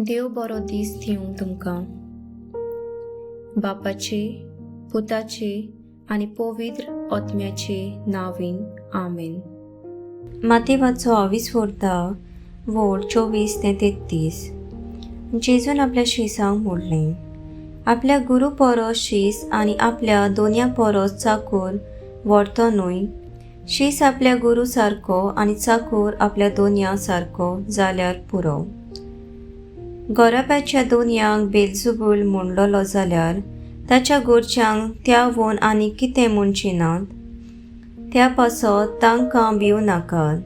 देव बरो दीस दिवं तुमकां. बापाचे, पुताचे आनी पवित्र आत्म्याचे नांवान, आमेन. मातेवाचो आविस्फोर्ता वोड 24 ते 33. जेजून आपल्या शिसांक म्हणलें, आपल्या गुरू पोरस शीस आनी आपल्या दोनया पोरस चाकूर व्हरतो न्हय. शीस आपल्या गुरू सारको आनी चाकूर आपल्या दोनया सारको जाल्यार पुरो. गोराब्याच्या दोनयांक बेलजुबूल म्हणलोलो जाल्यार ताच्या गोरच्यांक त्या वोन आनी कितें म्हणची नात. त्या पासत तांकां भिवं नाकात.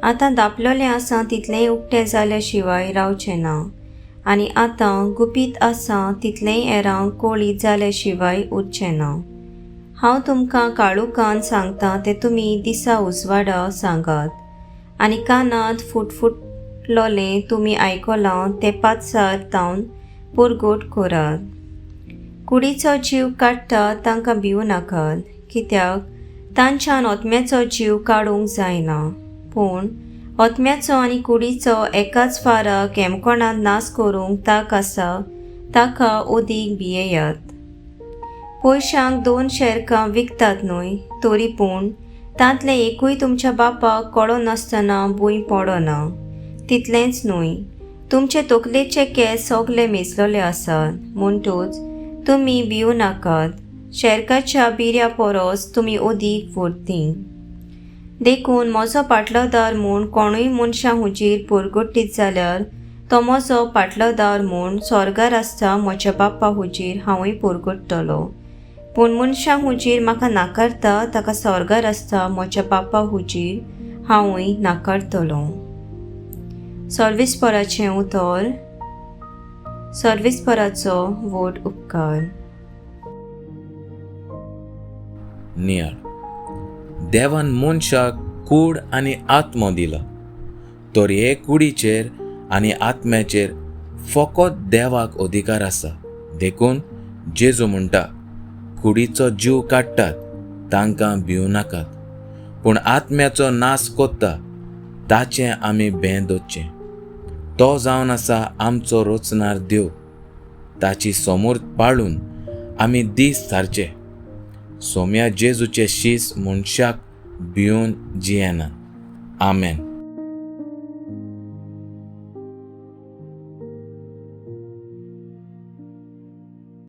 आतां दापलोलें आसा तितलेंय उक्तें जाल्या शिवाय रावचें ना आनी आतां गुपीत आसा तितलेंय हेरांक कळीत जाल्या शिवाय उरचें ना. हांव तुमकां काळुकान सांगता तें तुमी दिसा उजवाडा सांगात आनी कानांत फुटफुटलोलें तुमी आयकलां तें पातसार तावन परगट करात. कुडीचो जीव काडटा तांकां भिवं नाकात, कित्याक तांच्यान आत्म्याचो जीव काडूंक जायना, पूण आत्म्याचो आनी कुडीचो एकाच फाराक येमकोणांत नाश करूंक ताक आसा ताका अदीक भियेयात. पयशांक 2 शेरकां विकतात न्हय, तरी पूण तांतलें एकूय तुमच्या बापाक कळनासतना भूंय पडना. तितलेंच न्हय, तुमचे तकलेचे केंस सगळे मेजलोले आसात. म्हणटूच तुमी भिवं नाकात, शेरकाच्या बिऱ्या परस तुमी अदीक व्हरती. देखून म्हजो पाटलोदार म्हूण कोणूय मनशां हुजीर परगटीत जाल्यार तो म्हजो पाटलोदार म्हूण स्वर्गार आसता म्हज्या बापा हुजीर हांवूय परगट्टलो. पूण मनशां हुजीर म्हाका नाकारता ताका स्वर्गार आसता म्हज्या बापा हुजीर हांवूय नाकारतलो. सर्विसपराचें उतर. सर्विसपराचो व्हड उपकार. नियाळ. देवान मनशाक कूड आनी आत्मो दिला, तर हे कुडीचेर आनी आत्म्याचेर फकत देवाक अधिकार आसा. देखून जेजू म्हणटा, कुडीचो जीव काडटात तांकां भिवं नाकात, पूण आत्म्याचो नाश कोत्ता ताचें आमी भें दवरचें. तो जावन आसा आमचो रचणार देव. ताची समूर्त पाळून आमी दीस सारचे. सोम्या जेजूचे शीस मनशाक भिवन जियेना. आमेन.